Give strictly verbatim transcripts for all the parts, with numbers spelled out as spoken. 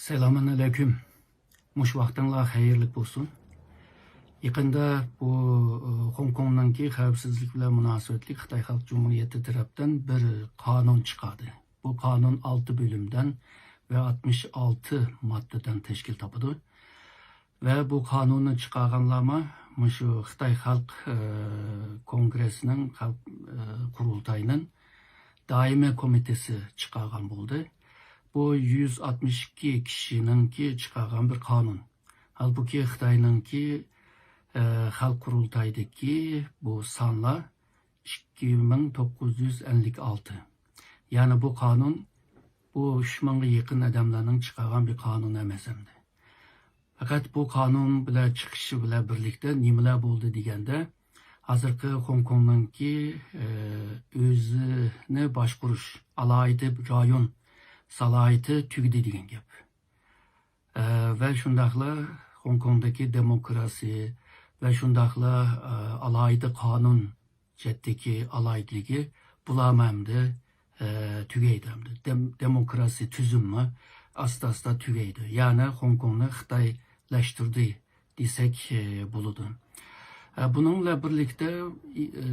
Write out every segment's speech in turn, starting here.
سالامۇئەلەيكۇم. مۇشۇ ۋاقتىڭلار خەيرلىك بولسۇن. يېقىندا بۇ، ئى، خوڭكوڭنىڭكى خەۋپسىزلىك بىلەن مۇناسىۋەتلىك خىتاي خەلق جۇمھۇرىيىتى تەرەپتىن بىر قانۇن چىقاردى. بۇ قانۇن ئالتە بۆلۈمدىن ۋە ئاتمىش ئالتە ماددىدىن تەشكىل تاپىدۇ. ۋە بۇ قانۇننى چىقارغانلارمۇ مۇشۇ خىتاي خەلق، ئى، كونگرېسىنىڭ، خەلق، ئى، قۇرۇلتايىنىڭ دائىمىي كومىتېتى چىقارغان بولدى. بۇ يۈز ئاتمىش ئىككى كىشىنىڭكى چىقارغان بىر قانۇن. ھالبۇكى خىتاينىڭكى، ئى، خەلق قۇرۇلتايىدىكى بۇ سانلار ئىككى مىڭ توققۇز يۈز ئەللىك ئالتە. يەنى بۇ قانۇن، بۇ ئۈچ مىڭغا يېقىن ئادەملەرنىڭ چىقارغان بىر قانۇن ئەمەس ئەمدى. پەقەت بۇ قانۇن بىلەن چىقىشى بىلەن بىرلىكتە نېمىلەر بولدى دېگەندە، ھازىرقى خوڭكوڭنىڭكى، ئى، ئۆزىنى باشقۇرۇش، ئالاھىدە رايون سالاھىيىتى تۈگىدى دېگەن گەپ. ئە، ۋە شۇنداقلا خوڭكوڭدىكى دېموكراسىيە ۋە شۇنداقلا، ئە، ئالاھىدە قانۇن جەھەتتىكى ئالاھىدىلىكى بۇلارمۇ ئەمدى، ئە، تۈگەيدۇ ئەمدى. دېم-، دېموكراسىيە تۈزۈممۇ ئاستا-ئاستا تۈگەيدۇ. يەنى خوڭكوڭنى خىتايلاشتۇردى دېسەك، ئە، بولىدۇ. ئە، بۇنىڭ بىلەن بىرلىكتە، ئى-، ئە،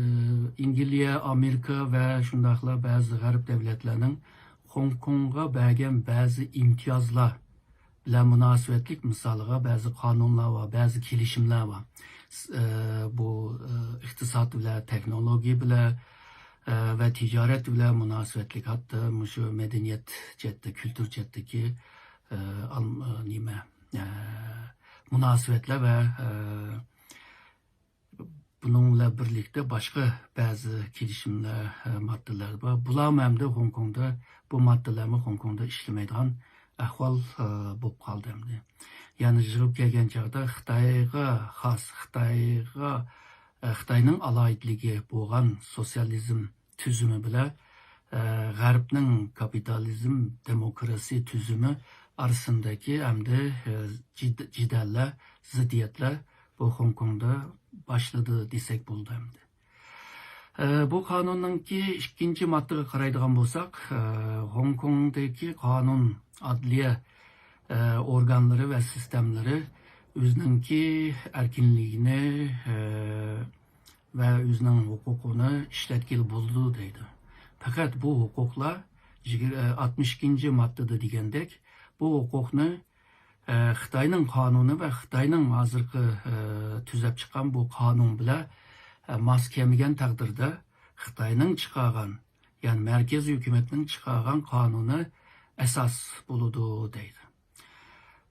ئەنگلىيە، ئامېرىكا ۋە شۇنداقلا بەزى غەرب دۆلەتلەرنىڭ خوڭكوڭغا بەرگەن بەزى ئىمتىيازلار بىلەن مۇناسىۋەتلىك، مىسالىغا، بەزى قانۇنلار بار، بەزى كېلىشىملەر بار. س-، ئە، بۇ، ئە، ئىقتىساد بىلەن، تېخنولوگىيە بىلەن، ئە، ۋە تىجارەت بىلەن مۇناسىۋەتلىك، ھەتتا مۇشۇ مەدەنىيەت جەھەتتە، كۈلتۈر جەھەتتىكى، ئە، ئال-، ئە، نېمە، ئە، مۇناسىۋەتلەر ۋە، ئە، بۇنىڭ بىلەن بىرلىكتە باشقا بەزى كېلىشىملەر، ئە، ماددىلار بار. بۇلارمۇ ئەمدى خوڭكوڭدا، بۇ ماددىلارمۇ خوڭكوڭدا ئىشلىمەيدىغان ئەھۋال، ئە، بولۇپ قالدى ئەمدى. يەنى يىغىپ كەلگەن چاغدا خىتايغا خاس، خىتايغا، ئە، خىتاينىڭ ئالاھىدىلىكى بولغان سوتسىيالىزم تۈزۈمى بىلەن، ئە، غەربنىڭ كاپىتالىزم دېموكراسىيە تۈزۈمى ئارىسىندىكى ئەمدى، ئە، جىد-، جېدەللەر، زىددىيەتلەر بۇ خوڭكوڭدا باشلىدى دېسەك بولىدۇ ئەمدى. ئە، بۇ قانۇننىڭكى ئىككىنچى ماددىغا قارايدىغان بولساق، ئە، خوڭكوڭدىكى قانۇن، ئادلىيە، ئە، ئورگانلىرى ۋە سىستېمىلىرى ئۆزىنىڭكى ئەركىنلىكىنى، ئە، ۋە ئۆزىنىڭ ھوقۇقىنى ئىشلەتكىلى بولىدۇ دەيدۇ. پەقەت بۇ ھوقۇقلار يىگىر-، ئاتمىش ئىككىنچى ماددىدا دېگەندەك، بۇ ھوقۇقنى، ئە، خىتاينىڭ قانۇنى ۋە خىتاينىڭ ھازىرقى، ئە، تۈزەپ چىققان بۇ قانۇن بىلەن، ئە، ماس كەلمىگەن تەقدىردە خىتاينىڭ چىقارغان، يەنى مەركىزىي ھۆكۈمەتنىڭ چىقارغان قانۇنى ئاساس بولىدۇ دەيدۇ.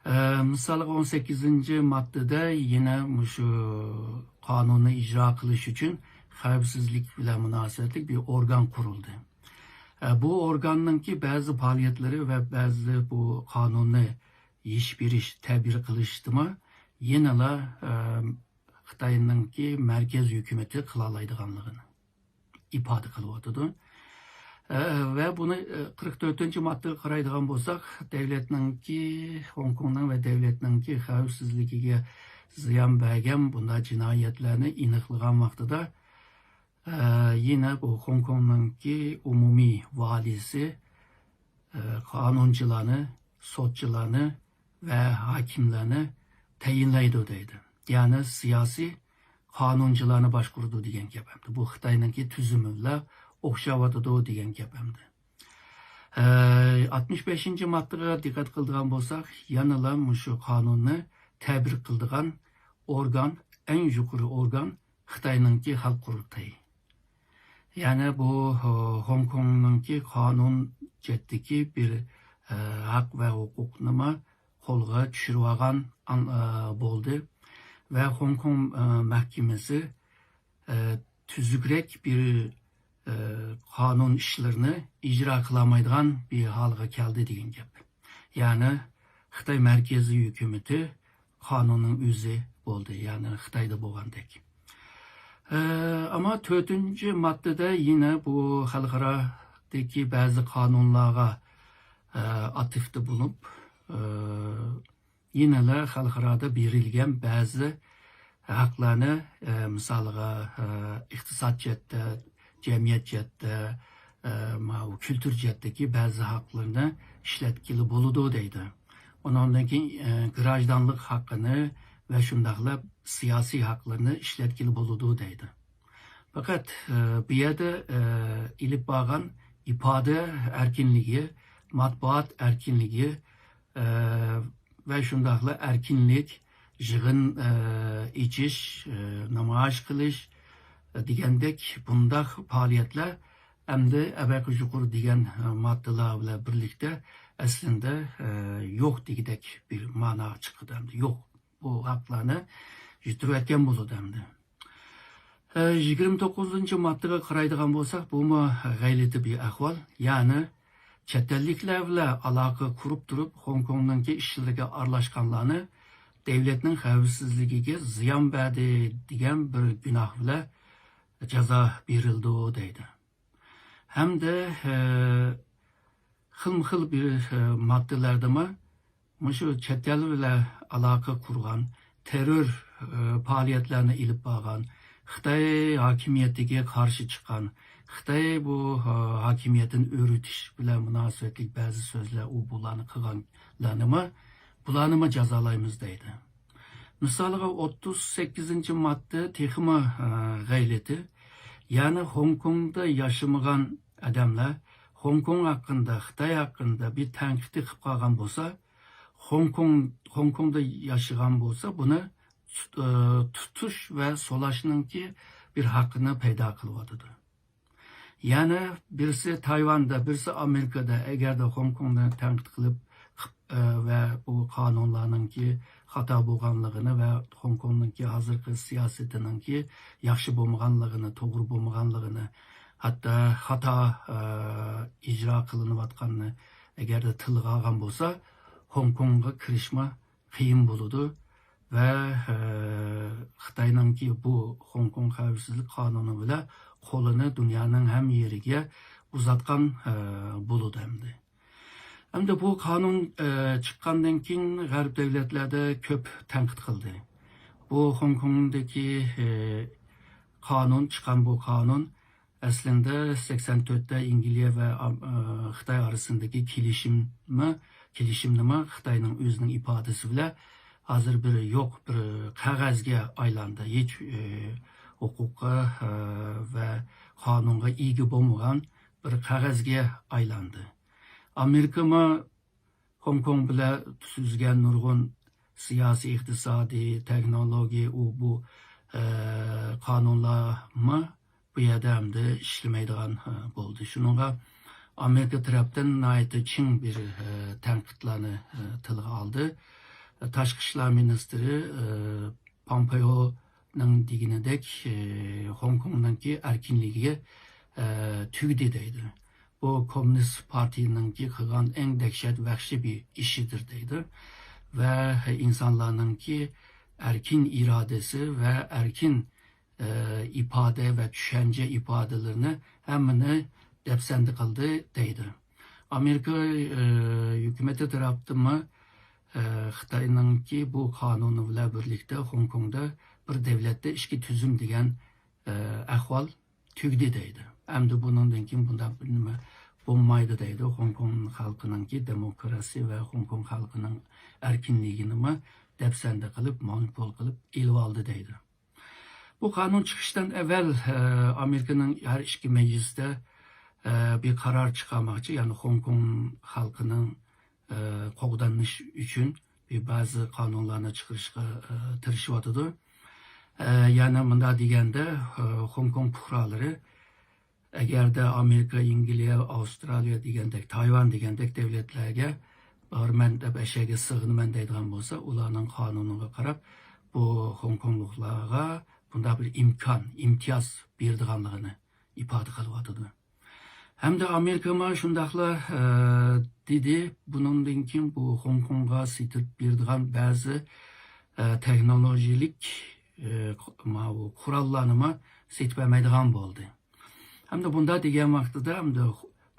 ئە، مىسالغا، ئون سەككىزىنچى ماددىدە يەنە مۇشۇ قانۇننى ئىجرا قىلىش ئۈچۈن خەۋپسىزلىك بىلەن مۇناسىۋەتلىك بىر ئورگان قۇرۇلدى. ئە، بۇ ئورگاننىڭكى بەزى پائالىيەتلىرى ۋە بەزى بۇ قانۇننى يېشىپ بېرىش، تەبىر قىلىشتىمۇ يەنىلا، ئە، خىتاينىڭكى مەركەز ھۆكۈمىتى قىلالايدىغانلىقىنى ئىپادە قىلىۋاتىدۇ. ئە، ۋە بۇنى، ئە، قىرىق تۆتىنچى ماددىغا قارايدىغان بولساق، دۆلەتنىڭكى، خوڭكوڭنىڭ ۋە دۆلەتنىڭكى خەۋپسىزلىكىگە زىيان بەرگەن بۇنداق جىنايەتلەرنى ئېنىقلىغان ۋاقتىدا، ئە، يەنە بۇ خوڭكوڭنىڭكى ئومۇمىي ۋالىيسى، ئە، قانۇنچىلارنى، سوتچىلارنى ۋە ھاكىملارنى تەيىنلەيدۇ دەيدۇ. يەنى سىياسىي قانۇنچىلارنى باشقۇرىدۇ دېگەن گەپ ئەمدى. بۇ خىتاينىڭكى تۈزۈمى بىلەن ئوخشاۋاتىدۇ دېگەن گەپ ئەمدى. ئە، ئاتمىش بەشىنچى ماددىغا دىققەت قىلىدىغان بولساق، يەنىلا مۇشۇ قانۇننى تەبىر قىلىدىغان ئورگان، ئەڭ يۇقىرى ئورگان خىتاينىڭكى خەلق قۇرۇلتىيى. يەنى بۇ، ھو-، خوڭكوڭنىڭكى قانۇن جەھەتتىكى بىر، ئە، ھەق ۋە ھوقۇقنىمۇ قولغا چۈشۈرۈۋالغان ئان-، ئە، بولدى. ۋە خوڭكوڭ، ئە، مەھكىمىسى، ئە، تۈزۈكرەك بىر، ئە، قانۇن ئىشلىرىنى ئىجرا قىلالمايدىغان بىر ھالغا كەلدى دېگەن گەپ. يەنى خىتاي مەركىزىي ھۆكۈمىتى قانۇننىڭ ئۆزى بولدى، يەنى خىتايدا بولغاندەك. ئە، ئەمما تۆتىنچى ماددىدە يەنە بۇ خەلقئارادىكى بەزى قانۇنلارغا، ئە، ئاتىفتا بولۇپ، ئە، يەنىلا خەلقئارادا بېرىلگەن بەزى ھەقلەرنى، ئە، مىسالىغا، ئە، ئىقتىساد جەھەتتە، جەمئىيەت جەھەتتە، ئە، ماۋۇ كۈلتۈر جەھەتتىكى بەزى ھەقلەرنى ئىشلەتكىلى بولىدۇ دەيدۇ. ئۇنىڭدىن كېيىن، ئە، گراژدانلىق ھەققىنى ۋە شۇنداقلا سىياسىي ھەقلىرىنى ئىشلەتكىلى بولىدۇ دەيدۇ. پەقەت، ئە، بۇ يەردە، ئە، ئېلىپ بارغان ئىپادە ئەركىنلىكى، مەتبۇئات ئەركىنلىكى، ئە، ۋە شۇنداقلا ئەركىنلىك، يىغىن، ئە، ئېچىش، ئە، نامايىش قىلىش، ئە، دېگەندەك بۇنداق پائالىيەتلەر ئەمدى ئەبەقى يۇقىرى دېگەن، ئە، ماددىلار بىلەن بىرلىكتە ئەسلىندە، ئە، يوق دېگۈدەك بىر مانا چىقىدۇ ئەمدى. يوق. بۇ ھەقلەرنى يىتىرىۋەتكەن بولىدۇ ئەمدى. ئە، يىگىرمە توققۇزىنچى ماددىغا قارايدىغان بولساق، بۇمۇ غەلىتە بىر ئەھۋال. يەنى چەت ئەللىكلەر بىلەن ئالاقە قۇرۇپ تۇرۇپ، خوڭكوڭنىڭكى ئىشلىرىغا ئارىلاشقانلارنى دۆلەتنىڭ خەۋپسىزلىكىگە زىيان بەردى دېگەن بىر گۇناھ بىلەن جازا بېرىلىدۇ دەيدۇ. ھەمدە، ئە، خىلمۇ خىل بىر، ئە، ماددىلەردىمۇ مۇشۇ چەت ئەل بىلەن ئالاقە قۇرغان، تېررور، ئە، پائالىيەتلەرنى ئېلىپ بارغان، خىتاي ھاكىمىيىتىگە قارشى چىققان، خىتاي بۇ، ئە، ھاكىمىيىتىنى ئۆرۈتۈش بىلەن مۇناسىۋەتلىك بەزى سۆزلەر، ئۇ بۇلارنى قىلغانلارنىمۇ، بۇلارنىمۇ جازالايمىز دەيدۇ. مىسالىغا، ئوتتۇز سەككىزىنچى ماددا تېخىمۇ، ئە، غەلىتە. يەنى خوڭكوڭدا ياشىمىغان ئادەملەر خوڭكوڭ ھەققىندە، خىتاي ھەققىندە بىر تەنقىدنى قىلىپ قالغان بولسا، خوڭكوڭ، خوڭكوڭدا ياشىغان بولسا، بۇنى تۇت-، ئە، تۇتۇش ۋە سولاشنىڭكى بىر ھەققىنى پەيدا قىلىۋاتىدۇ. يەنى بىرسى تايۋاندا، بىرسى ئامېرىكىدا، ئەگەردە خوڭكوڭنى تەنقىد قىلىپ، ئە، ۋە بۇ قانۇنلارنىڭكى خاتا بولغانلىقىنى ۋە خوڭكوڭنىڭكى ھازىرقى سىياسىتىنىڭكى ياخشى بولمىغانلىقىنى، توغرا بولمىغانلىقىنى، ھەتتا خاتا، ئە، ئىجرا قىلىنىۋاتقاننى ئەگەردە تىلغا ئالغان بولسا، خوڭكوڭغا كىرىشمۇ قىيىن بولىدۇ ۋە، ئە، خىتاينىڭكى بۇ خوڭكوڭ خەۋپسىزلىك قانۇنى بىلەن قولىنى دۇنيانىڭ ھەممە يېرىگە ئۇزاتقان، ئە، بولىدۇ ئەمدى. ئەمدى بۇ قانۇن، ئە، چىققاندىن كېيىن غەرب دۆلەتلەردە كۆپ تەنقىد قىلدى. بۇ خوڭكوڭدىكى، ئە، قانۇن، چىققان بۇ قانۇن ئەسلىندە سەكسەن تۆتتە ئەنگلىيە ۋە ئام-، ئە، خىتاي ئارىسىندىكى كېلىشىممۇ، كېلىشىمنىمۇ خىتاينىڭ ئۆزىنىڭ ئىپادىسى بىلەن ھازىر بىر يوق بىر قەغەزگە ئايلاندى. ھېچ، ئە، ھوقۇققا، ئە، ۋە قانۇنغا ئىگە بولمىغان بىر قەغەزگە ئايلاندى. ئامېرىكىمۇ خوڭكوڭ بىلەن تۈزگەن نۇرغۇن سىياسىي، ئىقتىسادىي، تېخنولوگىيە، ئۇ بۇ، ئە، قانۇنلارمۇ بۇ يەردە ئەمدى ئىشلىمەيدىغان، ئە، بولدى. شۇنىڭغا ئامېرىكا تەرەپتىن ناھايىتى چىڭ بىر، ئە، تەنقىدلەرنى، ئە، تىلغا ئالدى. تاشقى ئىشلار مىنىستىرى، ئە، پومپېئونىڭ دېگىنىدەك، ئە، خوڭكوڭنىڭكى ئەركىنلىكىگە، ئە، تۈگدى دەيدۇ. بۇ كوممۇنىست پارتىيىنىڭكى قىلغان ئەڭ دەھشەت، ۋەھشىي بىر ئىشىدۇر دەيدۇ. ۋە ئىنسانلارنىڭكى ئەركىن ئىرادىسى ۋە ئەركىن، ئە، ئىپادە ۋە چۈشەنچە ئىپادىلىرىنى ھەممىنى دەپسەندە قىلدى دەيدۇ. ئامېرىكا، ئە، ھۆكۈمىتى تەرەپتىنمۇ، ئە، خىتاينىڭكى بۇ قانۇنى بىلەن بىرلىكتە خوڭكوڭدا بىر دۆلەتتە ئىككى تۈزۈم دېگەن، ئە، ئەھۋال تۈگىدى دەيدۇ. ئەمدى بۇنىڭدىن كېيىن بۇنداق بىر نېمە بولمايدۇ دەيدۇ. خوڭكوڭ خەلقىنىڭكى دېموكراسىيە ۋە خوڭكوڭ خەلقىنىڭ ئەركىنلىكىنىمۇ دەپسەندە قىلىپ، مونوپول قىلىپ ئېلىۋالدى دەيدۇ. بۇ قانۇن چىقىشتىن ئەۋۋەل، ئە، ئامېرىكىنىڭ ھەر ئىككى مەجلىسىدە، ئە، بىر قارار چىقارماقچى، يەنى خوڭكوڭ خەلقىنىڭ، ئە، قوغدىنىش ئۈچۈن بىر بەزى قانۇنلارنى چىقىرىشقا، ئە، تىرىشىۋاتىدۇ. ئە، يەنى مۇنداق دېگەندە، ئە، خوڭكوڭ پۇقرالىرى ئەگەردە ئامېرىكا، ئەنگلىيە، ئاۋسترالىيە دېگەندەك، تايۋان دېگەندەك دۆلەتلەرگە بارىمەن دەپ، ئەشەگە سىغىنىمەن دەيدىغان بولسا، ئۇلارنىڭ قانۇنىغا قاراپ بۇ خوڭكوڭلۇقلارغا بۇنداق بىر ئىمكان، ئىمتىياز بېرىدىغانلىقىنى ئىپادە قىلىۋاتىدۇ. ھەمدە ئامېرىكىمۇ شۇنداقلا، ئە، دېدى، بۇنىڭدىن كېيىن بۇ خوڭكوڭغا سېتىپ بېرىدىغان بەزى، ئە، تېخنولوگىيەلىك، ئە، ماۋۇ قوراللارنىمۇ سېتىپ بەرمەيدىغان بولدى. ھەمدە بۇنداق دېگەن ۋاقتىدا ھەمدە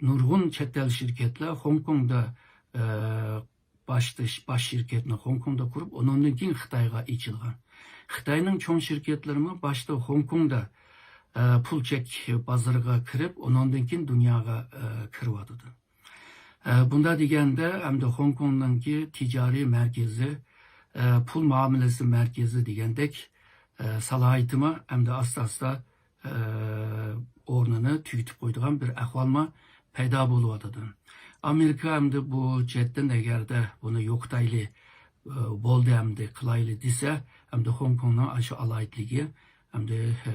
نۇرغۇن چەت ئەل شىركەتلەر خوڭكوڭدا، ئە، باش، باش شىركەتنى خوڭكوڭدا قۇرۇپ، ئۇنىڭدىن كېيىن خىتايغا ئېچىلغان. خىتاينىڭ چوڭ شىركەتلىرىمۇ باشتا خوڭكوڭدا، ئە، پۇل چەك بازىرىغا كىرىپ، ئۇنىڭدىن كېيىن دۇنياغا، ئە، كىرىۋاتىدۇ. ئە، بۇنداق دېگەندە، ئەمدى خوڭكوڭنىڭكى تىجارىي مەركىزى، ئە، پۇل مۇئامىلىسى مەركىزى دېگەندەك، ئە، سالاھىيىتىمۇ ئەمدى ئاستا-ئاستا، ئە، ئورنىنى تۈگىتىپ قويىدىغان بىر ئەھۋالمۇ پەيدا بولۇۋاتىدۇ. ئامېرىكا ئەمدى بۇ جەھەتتىن ئەگەردە بۇنى يوقىتايلى، ئە، بولدى ئەمدى قىلايلى دېسە، ئەمدى خوڭكوڭنىڭ ئاشۇ ئالاھىدىلىكى ئەمدى، ئە،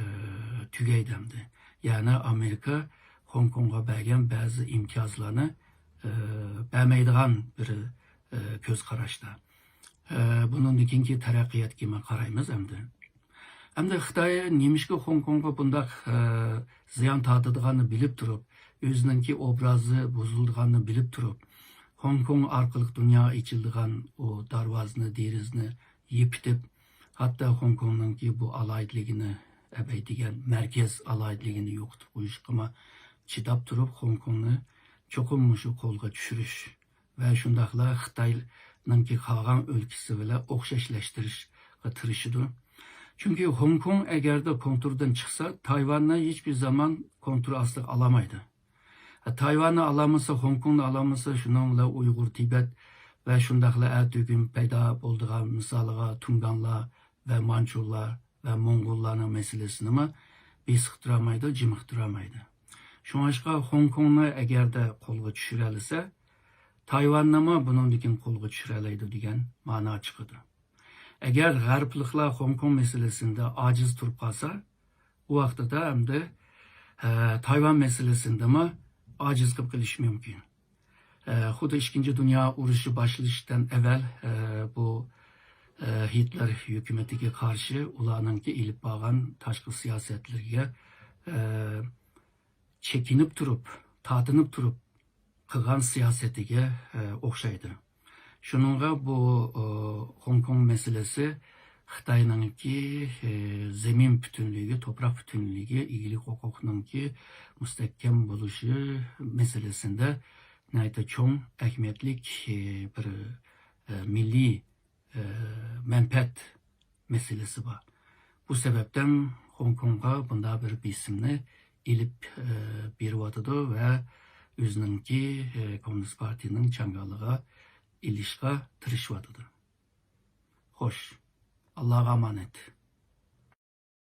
تۈگەيدۇ ئەمدى. يەنى ئامېرىكا خوڭكوڭغا بەرگەن بەزى ئىمتىيازلارنى، ئە، بەرمەيدىغان بىر، ئە، كۆز قاراشتا. ئە، بۇنىڭدىن كېيىنكى تەرەققىياتقا مەن قارايمىز ئەمدى. ئەمدى خىتاي نېمىشقا خوڭكوڭغا بۇنداق، ئە، زىيان تارتىدىغاننى بىلىپ تۇرۇپ، ئۆزىنىڭكى ئوبرازى بۇزۇلىدىغاننى بىلىپ تۇرۇپ، خوڭكوڭ ئارقىلىق دۇنياغا ئېچىلىدىغان ئۇ دەرۋازىنى، دېرىزىنى يېپىتىپ، ھەتتا خوڭكوڭنىڭكى بۇ ئالاھىدىلىكىنى، ئەبەي دېگەن مەركەز ئالاھىدىلىكىنى يوقىتىپ قويۇشقىمۇ چىداپ تۇرۇپ، خوڭكوڭنى چوقۇم مۇشۇ قولغا چۈشۈرۈش ۋە شۇنداقلا خىتاينىڭكى قالغان ئۆلكىسى بىلەن ئوخشاشلاشتۇرۇشقا تىرىشىدۇ. چۈنكى خوڭكوڭ ئەگەردە كونترولدىن چىقسا، تايۋاننى ھېچبىر زامان كونترول ئاستىغا ئالالمايدۇ. تايۋاننى ئالالمىسا، خوڭكوڭنى ئالالمىسا، شۇنىڭ بىلەن ئۇيغۇر، تىبەت ۋە شۇنداقلا ئەتىگۈن پەيدا بولىدىغان، مىسالىغا، تۇڭگانلار ۋە مانچۇلار ۋە موڭغۇللارنىڭ مەسىلىسىنىمۇ بېسىقتۇرالمايدۇ، جىمىقتۇرالمايدۇ. شۇڭلاشقا خوڭكوڭنى ئەگەردە قولغا چۈشۈرەلىسە، تايۋاننىمۇ بۇنىڭدىن كېيىن قولغا چۈشۈرەلەيدۇ دېگەن مەنا چىقىدۇ. ئەگەر غەربلىكلەر خوڭكوڭ مەسىلىسىندە ئاجىز تۇرۇپ قالسا، ئۇ ۋاقتىدا ئەمدى، ئە، تايۋان مەسىلىسىندىمۇ ئاجىز قىلىپ قېلىشى مۇمكىن. ئە، خۇددى ئىككىنچى دۇنيا ئۇرۇشى باشلىنىشتىن ئەۋۋەل، ئە، بۇ، ئە، گىتلېر ھۆكۈمىتىگە قارشى ئۇلارنىڭكى ئېلىپ بارغان تاشقى سىياسەتلىرىگە، ئە، چېكىنىپ تۇرۇپ، تارتىنىپ تۇرۇپ قىلغان سىياسىتىگە، ئە، ئوخشايدۇ. شۇنىڭغا بۇ، ئە، خوڭكوڭ مەسىلىسى خىتاينىڭكى، ئە، زېمىن پۈتۈنلۈكى، توپراق پۈتۈنلۈكى، ئىگىلىك ھوقۇقىنىڭكى مۇستەھكەم بولۇشى مەسىلىسىندە ناھايىتى چوڭ ئەھمىيەتلىك، ئە، بىر، ئە، مىللىي، ئە، مەنپەئەت مەسىلىسى بار. بۇ سەۋەبتىن خوڭكوڭغا بۇنداق بىر بېسىمنى ئېلىپ، ئە، بېرىۋاتىدۇ ۋە ئۆزىنىڭكى، ئە، كوممۇنىست پارتىيىنىڭ چاڭگالىغا ئېلىشقا تىرىشىۋاتىدۇ. خوش، ئاللاغا ئامانەت.